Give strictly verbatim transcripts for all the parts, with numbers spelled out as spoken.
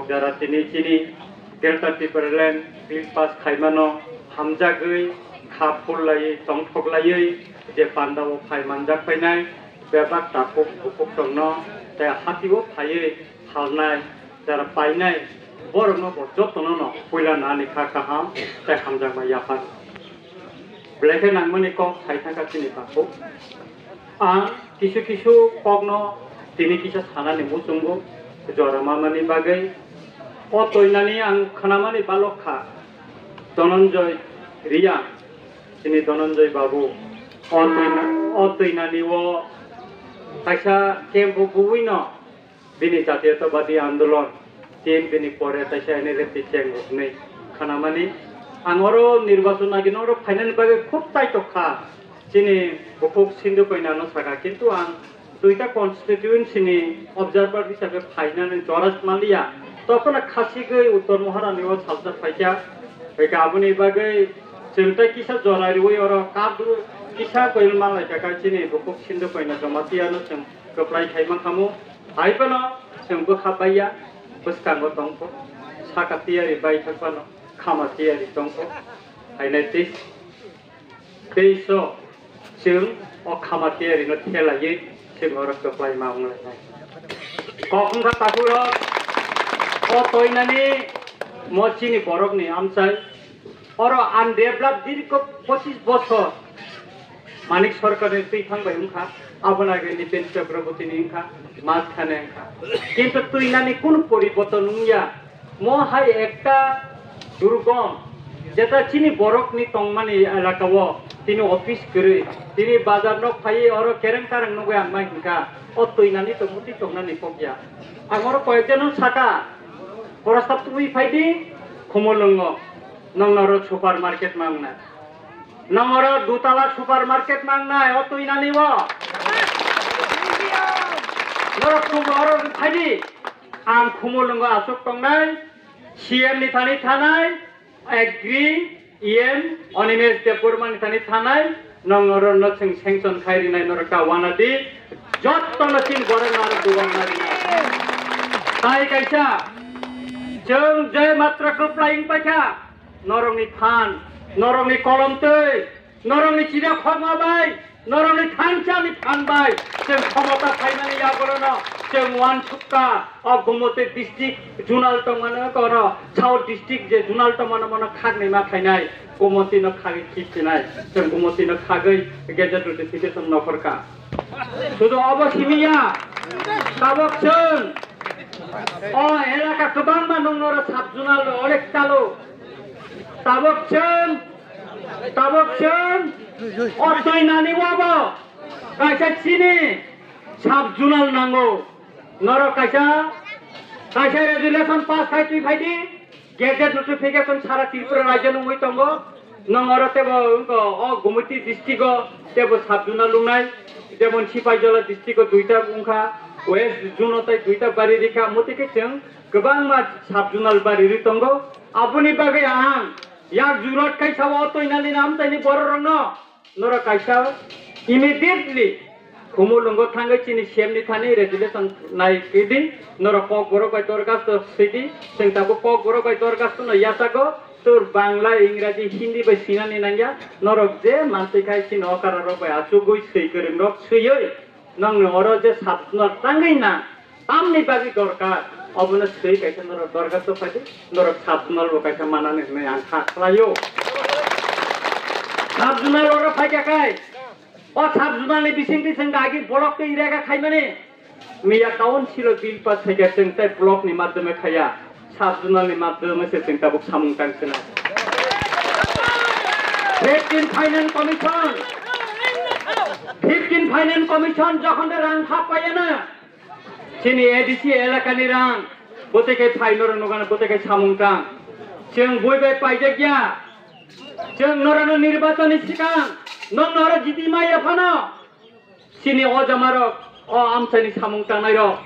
Jara tini chini Greater Tipraland Bill pass khaimano hamjagwi, kha phurlaiwi, tongthoklaiwi je pandao phai manjak phainai, bebak takhuk bukhuk tongno tei hatio phaiwi halnai, jara painai, borokno bo jotono no puila nani kha kaham tei hamjakma yaphar. Belai khe nangmani kok sai thangkha chini takhuk. Ang kisu kisu kokno tini kisa sanani muchungo jora mamani bagwi. O toinani ang khnamani balok kha, Dhananjay Reang, chini Dhananjay babu. O toina-, o toinani o kaisa camp o buino bini Jatiyatabadi Andolon, tin bini pore kaisa N L F T cheng rok hinwi khanamani. Ang oro nirbachon agini oro phainani bagwi khub chaitok kha. Chini bukhuk Sindhu Koinano sakha, kintu ang duita constituency ni observer hisabe phainani jora maliya. Tokona khasigwi Uttor Maharani o salsa phaikha. Hwnkhe aboni bagwi chwng tei kisa jora riwi oro kadru kisa koil manlaikha kha chini bukhuk Sindhu Koina Jamatia no chwng kwplai khai mankhamu. Hai phano chwng bwkha baiya, bwskango tongkho, saka tiyari bai thang phano khama tiyari tongkho. Hainai tei, teiso chwng o khama tiyari no thelaiwi chwng oro kwplai ma wng lainai. Kok wngkha takhuk rok, o toinani mo chini borok ni amchai, oro undeveloped dirgho pochis bosor Manik Sarkar ni twi thang bai wngkha, aboni age Nipen Chakraborty ni wngkha, Mas Khane wngkha. Kintu twi nani kunu poriborton wngya. Mo hai ekta durgom, jeta chini borok ni tongmani elaka o, tini office kwrwi, tini bazar nok phaiwi oro kereng kareng nugwi ang mai hwnkha, o twi nani to muti tongnani pokya. Ang oro koyekjon no saka, Korosap twi phaidi, Khumulwngo, nong norok supermarket ma wngnai. Nong oro dutala supermarket ma wngnai, o twi nani o. Norok Khumul oro phaidi, ang Khumulwngo aswk tongnai, C M ni thani thanai, Agri, E M, Animesh Debbarma ni thani thanai, nong oro no chwng sanction khai rinai norok ta wanadi, jotto no chini borok no aro dugan na rinai. Tai kaisa, chwng je matra kwplai wng paikha, norokni phan, norokni kolom twi, norokni chida khorma bai, norokni thansa ni phan bai, chwng khomota phaimani yagulono chwng uansukha, o Gumoti district zonal tongmano kono, South district je zonal tongmano mono khaknwi ma khainai, Gumoti no khagwi khipsinai, chwng Gumoti no khagwi gazette notification nokhorkha. Sudu obo simiya, tabok chwng o elaka kwbangma nung noro sub zonal rok onek chalo. Tabok chwng, tabok chwng o twi nani obo kaisa chini sub zonal nango. Norok kaisa, kaisa resolution pass khai twi phaidi. Gazette notification sara Tripura rajyo nungwi tongo. Nong oro tebo wngkha o Gumoti district o tebo sub zonal lungnai, jemon Sipaijola district o duita wngkha, West zone o tai duita bari rikha, motike chwng kwbangma sub zonal bari ri tongo. Aboni bagwi ang yak jurot kaisa o toinani namtaini bororokno. Norok kaisa immediately Khumulwngo thangwi chini C M ni thani resolution nai kwdi, norok Kokborok bai dorkhasto swidi, chwng tabuk Kokborok bai dorkhasto no yachago, tor Bangla, Ingraji, Hindi bai swinani nangya, norok je mantwi khai chini okara rok bai achugwi swi kwrwng rok swiwi, nongni oro je sub zonal tangwi na, tamni bagwi dorkar, obono swi kaisa norok dorkhasto phaidi, norok sub zonal bo kaisa manani hwnwi ang kha khlaio. Sub zonal oro phaikha khai, o sub zonal ni bisingtwi chwng dagi block twi rega khaimani, miya council o bill pass khaikha chwng tei block ni madhyome khaiya, sub zonal ni madhyome se chwng tabuk samung tang sinai. Fifteen Finance Commission, fifteen Finance Commission jokhon de rang hap paiyana, chini A D C elakani rang, botei khai phai norok nukana, botei khai samung tang. Chwng bui bai paijak ya. Chwng norano nirbachon ni sikang, nong noro jiti maya phano. Chini o jamarok, o amchaini samung tangnairok,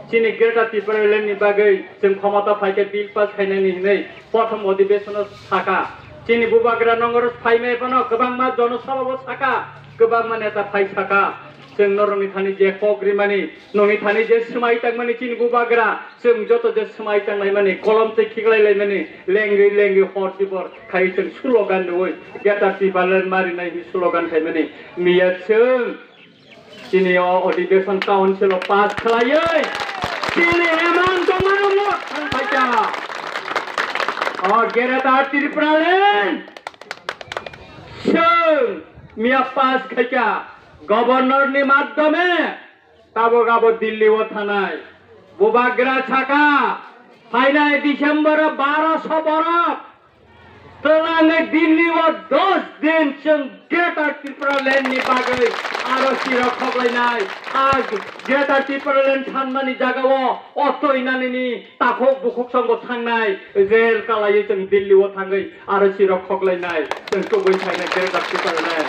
chini Greater Tipraland ni bagwi chwng khomota phaikhe bill pass khainani hinwi prothom odhibesono saka. Chini bubagra nongoro phaimai phano kwbangma jonosabhao saka, kwbangma neta phai saka. Chwng norokni thani je kok rimani, nongni thani je swmai tangmani chini bubagra, chwng joto je swmai tanglaimani, kolom tei khiklai laimani, lengri lengri hor dibor khai chwng slogan rwui Greater Tipraland marinai hinwi slogan khaimani. Miya chwng chini o Adhiveshon Council o pass khlaiwi chini emang tongmano thang phaikha. O Greater Tipraland chwng miya pass khaikha. Governor ni madhyome tabok abo Delhi o thanai. Bubagra saka, phainai December o baro so borok twlangwi Delhi o dos din chwng Greater Tipraland ni bagwi aro sirok khoklainai. A Greater Tipraland thanmani jaga o o twinani ni takhuk bukhuk songbo thangnai, rel kalaiwi chwng Delhi o thangwi aro sirok khoklainai, chwng tubui phainai Greater Tipraland.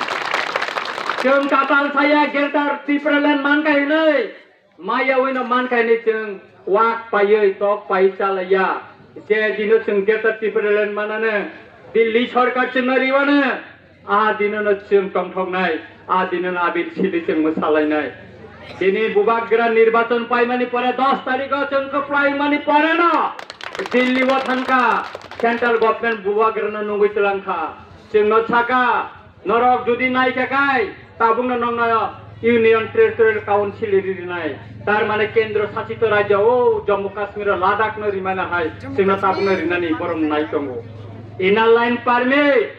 Chwng katal saya Greater Tipraland mankha hinwi, maya wino mankha hinwi chwng wak paiwi tok pai chalaiya. Je dino chwng Greater Tipraland manane, Delhi sorkar chwngno riwano, a dinono chwng tongthoknai, a dinono abil sili chwng mwsalainai. Tini bubagra nirbachon paimani pore dos tarikho chwng kwplaimani poreno Delhi o thangkha, central government bubagrano nungwi twlangkha. Chwngno sakha, norok jodi naikha khai, tabukno nokno Union Territorial Council rinai. Tar mane kendro sasito rajyo o Jammu Kashmir o Ladakh no rimana hai, chwngno tabukno rinani borok nai tongo. Inner line permit,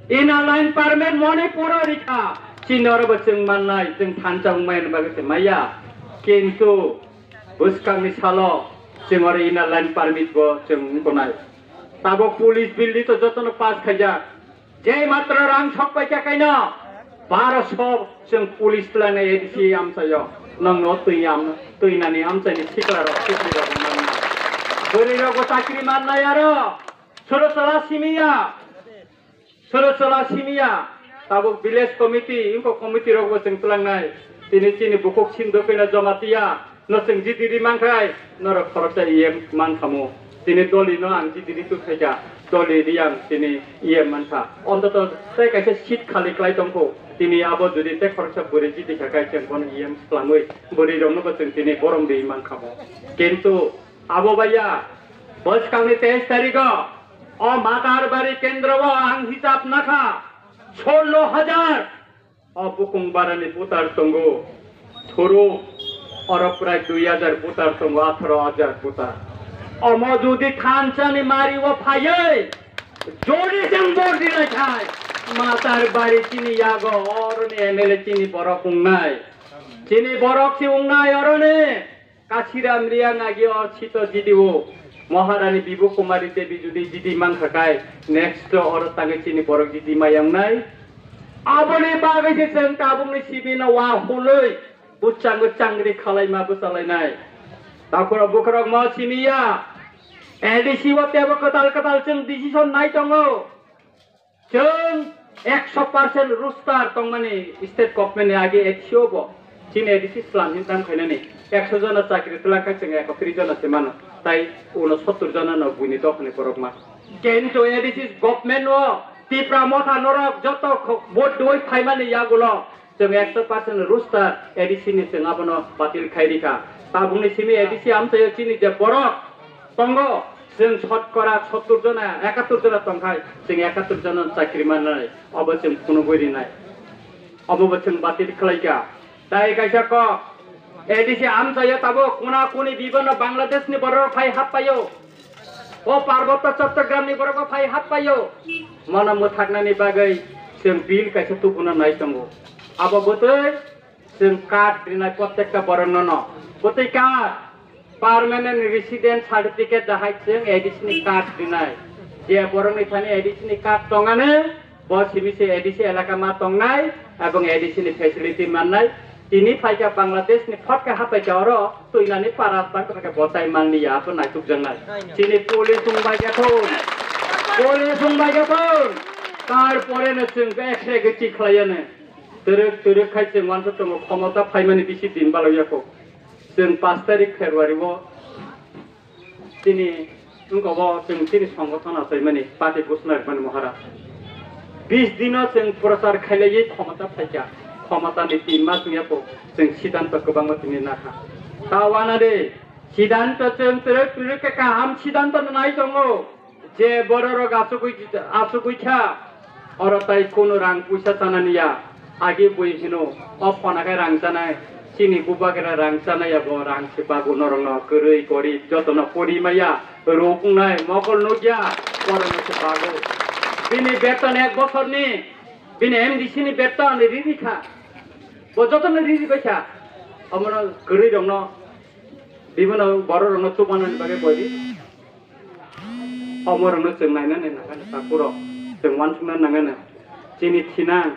Inner line permit Manipur o rikha, chini oro bo chwng mannai, chwng thansa wngmani bagwi se maya. Kintu bwskangni salo chwng oro inner line permit bo chwng wngtonai. Tabok police bill ni to jotono pass khaijak. Je matro rang sok paikha kaino baro so chwng police twlangnai A D C amchaio. Nongno twi am, twinani amchaini sikla rok sikli rok mannai. Bwrwi rok bo chakri mannai aro. Soro sala simiya. Soro sala simiya, tabuk village committee, ingko committee rok bo chwng twlangnai. Tini chini bukhuk Sindhu Pena Jamatia no chwng jiti ri mankhai, norok khoroksa E M mankhamu. Tini doli no ang jiti ri tukhaikha, doli ri ang tini E M mankha. Ontoto tei kaisa seat khali klai tongkho. Tini abo jodi tei khoroksa bwrwi jiti kha khai chwng bono E M swlangwi bwrwi rok no bo chwng tini borom ri mankhamu. Kintu Abo baiya, bwskangni teis tarikho o Matarbari kendro o ang hisab nakha, solo hajar o bukung barani voter tongo, thuru oro prai dui hajar voter tongo, atharo hajar voter. Omo jodi thansani mari o phaiwi, jodi jang bordi nai khai, Matarbari chini yago oroni M L A chini borok wngnai, chini borok si wngnai oroni. Kashiram Reang agi o sito G D O Maharani Bibu Kumari Devi jodi G D mankha kai, next o oro tangwi chini borok G D mayang nai. Aboni bagwi se chwng tabukni simi no wa hulwi bwchango changri khalaima bwchalainai. Takhurok bukhurok mo simi ya. A D C o tebo kwtal kwtal chwng decision nai tongo. Chwng ekso percent roster tongmani state government ni age A D C o bo. Chini A D C slam hin tam khainani. Ekso jona chakri twlang kha chwng ekotris jona se mano. Tai uno sottur jona no buini dophani borok ma. Kintu A D C government o Tipra Motha norok joto kho-, vote doi phaimani yagulo. Chwng ekso percent roster A D C ni chwng abono batil khai rikha. Tabukni simi A D C amchaio chini je borok tongo, chwng sotkora sottur jona, ekattur jona tongkhai, chwng ekattur jona chakri mannai, obo chwng phunugwi rinai. Obo bo chwng batil khlaikha. Tai kaisa kok, A D C amchaio tabuk kuna kuni bibono Bangladesh ni borok phai happaio. O Parbotto Chottogramni borok bo phai happaio. Mono mwthaknani bagwi chwng bill kaisa tubuna nai tongo. Abo bwtwi chwng card rinai prottekta borokno no. Bwtwi card, permanent resident certificate da hai chwng A D C ni card rinai. Je borokni thani A D C ni card tongani, bo simi se A D C elaka ma tongnai, ebong A D C ni facility mannai. Tini phaikha Bangladesh ni photka hapaikha oro twinani para tang khe botai manliya abo naitukjaknai. Chini police wngbaikha thun. Police wngbaikha thun. Tarpore no chwng ekhe gwi chi khlaiya ne. Twrwk twrwk khai chwng uansuk tongo khomota phaimani bisi din baloyakho. Chwng pash tarik February o Chini wngkha bo chwng chini songothon achaimani party ghosna rwmani mohara. Bis dino chwng prochar khailaiwi khomota phaikha. Khomotani tin mas wngya po, chwng siddhanto kwbangma tini nakha. Ta wana de, siddhanto chwng twrwk twrwk khe kaham siddhanto nai tongo. Je bororok asugwi, asugwi kha, oro tai kunu rang puisa chanani ya. Agi bui hino, o phona khe rang chanai, chini bubagra rang chanai ya, bo rang se babu norokno kwrwi gorib jotono pori maya, ruk wngnai, mokol nukya, borokno se babu. Bini beton ek bosorni, bini M D C ni beton riri kha, bo jotono riri bai kha, omono kwrwi rokno, bibino bororokno chubanani bagwi bori. Omorokno chwng nainani nangani takhurok, chwng uansukna nangani. Chini thinang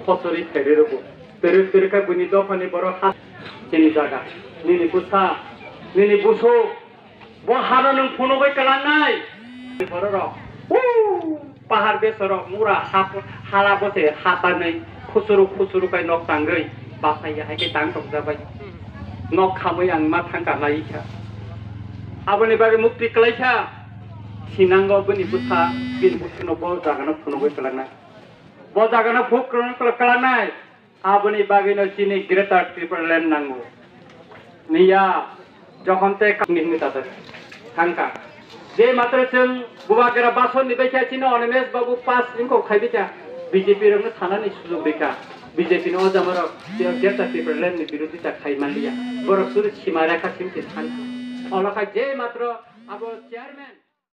khosori khairwi rwgo. Twrwk twrwk khe buini dophani borok ha chini jaga. Nini bwsa, nini busuk, bo hano nwng phunugwi kwlangnai. Bororok, huu, pahar besorok, mura hap-, hala bose hatanwi, khusuru khusuru kai nok tangwi, bachai ya hai khe tang tokjabai. Nok khamwi ang ma thangka lai kha. Aboni bagwi mukti kwlai kha. Sinango bini bwsa, bini bwsano bo jagano phunugwi kwlangnai. Bo jagano phuk kwlwng kwlwng kwlangnai. Aboni bagwino chini Greater Tipraland nango. Niya, jokhon te ka-, ni hwnwi tatar thangka. Je matra chwng bubagra basonni bai kha chini Animesh babu pass wngkok khai bai kha. B J P rokno sanani sujok bai kha. B J P ni o jamarok Greater Tipraland ni birodita khai manliya. Borok suri sima rekha sim khe thangka. Olo khai je matra abo chairman